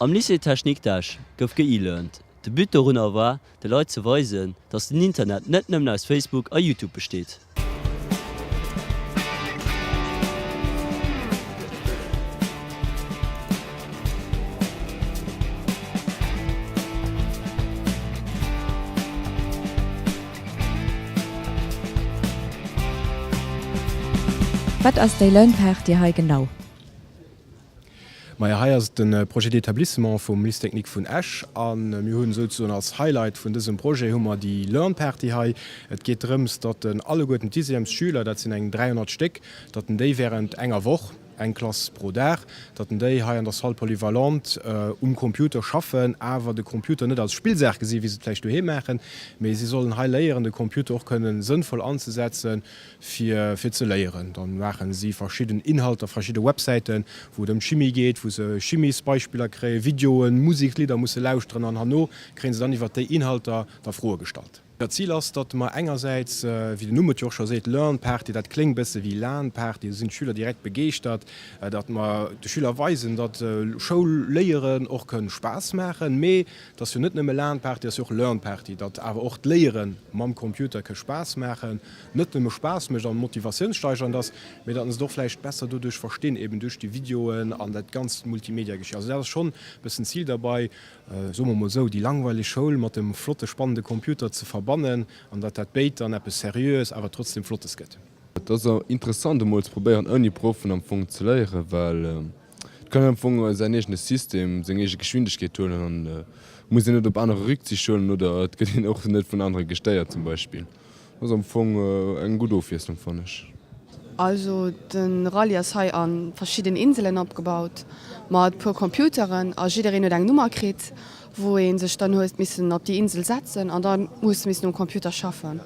Am Lycée Technique d'Esch gouf ge-e-learnt. De But dorunner war, de Leit ze weisen, dass den Internet net nëmmen aus Facebook a Youtube besteet. Wat ass déi Learn Party hei genau? Majo, hei ass et de Projet d'établissement vum Lycée technique vun Esch a mir hunn souzesoen als Highlight vun dësem Projet hu mer déi Learn Party hei. Et geet drëms, datt en alleguerten d'Dixièmesschüler, dat sinn eng 300 Stéck, datt en déi während enger Woch, eng Klass pro Dag, datt en déi hei an der Salle polyvalente um Computer schaffen, awer de Computer net als Spillsaach gesi wéi se et vläicht doheem maachen, mee si sollen hei léieren de Computer och kënnen sënnvoll anzesetzen, fir fir ze léieren. Dann maachen si verschidden Inhalter, verschidde Websäiten, wou et ëm d'Chimie geet, wou se Chimiesbeispiller kréien, Videoen, Museklidder musse lauschteren an herno kréien se dann iwwert déi Inhalter da Froe gestallt. Dat Zil ass, datt mer engersäits, wéi den Numm et jo och scho seet, Learn Party, dat kléngt bësse wéi LAN Party, do sinn d'Schüler direkt begeeschtert, datt mer de Schüler weisen, datt Schoul léieren och kënn Spaass maachen, mee Et ass jo net nëmme LAN-Party, et ass jo och Learn-Party, datt awer och d'Léiere mam Computer ke Spaass maachen, net nëmme Spaass mécht an motivatiounssteigernd ass, mee datt se et och vläicht besser doduerch verstinn, eben duerch déi Videoen an dat ganzt Multimedia-Geschir. Also dat ass schonn e bëssen d'Zil derbei, soe mer mol esou, déi langweileg Schoul mat dem flotte, spannende Computer ze verbannen an datt dat béid dann eppes Seriöes, awer trotzdem Flottes gëtt. Et ass interessant emol ze probéieren ouni Proffen am Fong ze léieren, well Et kann een am Fong säin eegene System, seng eege Geschwindegkeet huelen an muss een net op anerer Rücksicht huelen oder et gëtt een och net vun anere gestéiert zum Beispill. Dat ass am Fong eng gutt Ofwiesslung fannen ech. Also de Rallye ass hei a verschidden Inselen opgebaut mat puer Computeren a jiddereen huet eng Nummer kritt wou ee sech dann huet missen op déi Insel setzen an dann hues de missen um Computer schaffen.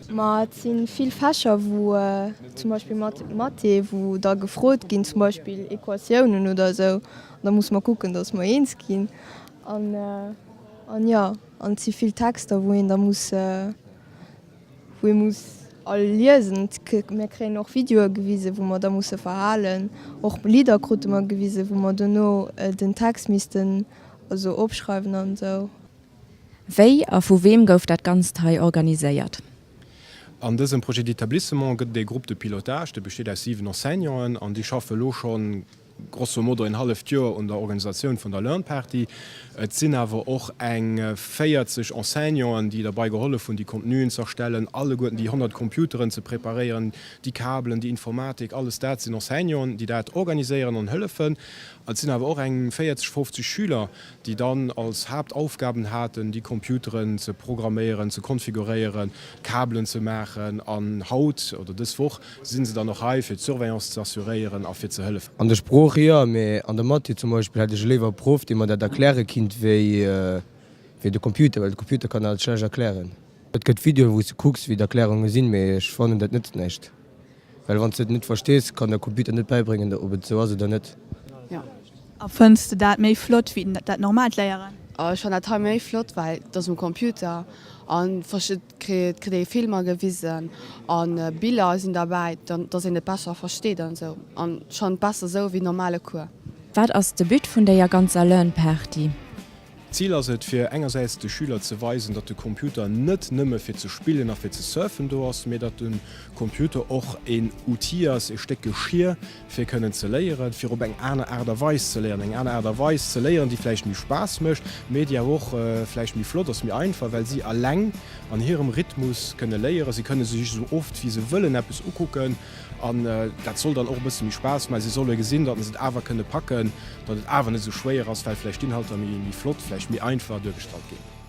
Ma et si vill Fächer wou zum Beispill Mathé, wou da gefrot ginn, zum Beispill Equatiounen oder esou, an da musse mer kucken, datt mer eens ginn an an jo, an et si vill Texter wou een da muss wou ee muss all liesen. Mir kréien och Videoe gewisen, wou mer da musse verhalen. Och Lidder krute mer gewisen, wou mer dono den Text missten also opschreiwen an esou. Wéi a vu weem gouf dat Ganzt hei organiséiert? An dësem Projet d'établissement gëtt et ee Groupe de pilotage, dee besteet aus 7 Enseignanten an déi schaffe elo schonn grosso modo een halleft Joer un der Organisatioun vun der Learn Party. Et sinn awer och eng 40 Enseignanten, déi derbei gehollef hunn, déi Contenuen ze erstellen, alleguerten déi 100 Computeren ze preparéieren, déi Kabelen, déi Informatik, alles dat sinn Enseignanten, déi dat organiséieren an hëllefen. Et sinn awer och eng 40, 50 Schüler, déi dann als Haaptaufgaben haten, déi Computeren ze programméieren, ze konfiguréieren, d'Kabelen ze maachen. An haut oder dës Woch si se dann och hei, fir d'Surveillance ze assuréieren a fir ze hëllefen. An der Sprooch jo, mee an der Mathé zum Beispill hätt ech léiwer e Proff, dee mer dat erkläre kinnt, wéi de Computer, well de Computer kann dat schlecht erklären. Et gëtt Videoen, wou s de kucks, wéi d'Erklärunge sinn, mee ech fannen dat nëtzt näischt. Well wann s de et net verstees, kann der Computer net bäibréngen, ob et esou ass oder net. Jo. A fënns de dat méi flott wéi dat normaalt Léieren? Ech fannen dat hei méi flott, well et ass um Computer an et kritt ee Filmer gewisen an Biller sinn derbäi, dann dass een et besser versteet an esou. An ech fannen et besser esou wéi normale Cours. Wat ass de But vun déier ganzer Learn Party? D'Zil ass et, fir engersäits de Schüler ze weisen, datt de Computer net nëmme fir ze spillen a fir ze surfen do ass, mee datt de Computer och een Outil ass, e Stéck Geschir, fir kënnen ze léieren, fir op eng aner Aart a Weis ze léieren, eng aner Aart a Weis ze léieren, déi vläicht méi Spaass mécht, mee déi awer och vläicht méi flott ass, méi einfach, well si eleng an hirem Rhythmus kënne léieren. Si kënne sech esou oft wéi se wëllen eppes ukucken. An dat soll dann och e bësse méi Spaass maachen. Si solle gesinn, datt se et awer kënne packen, datt et awer net esou schwéier ass, well vläicht d'Inhalter méi flott, vläicht méi einfach duergestallt ginn.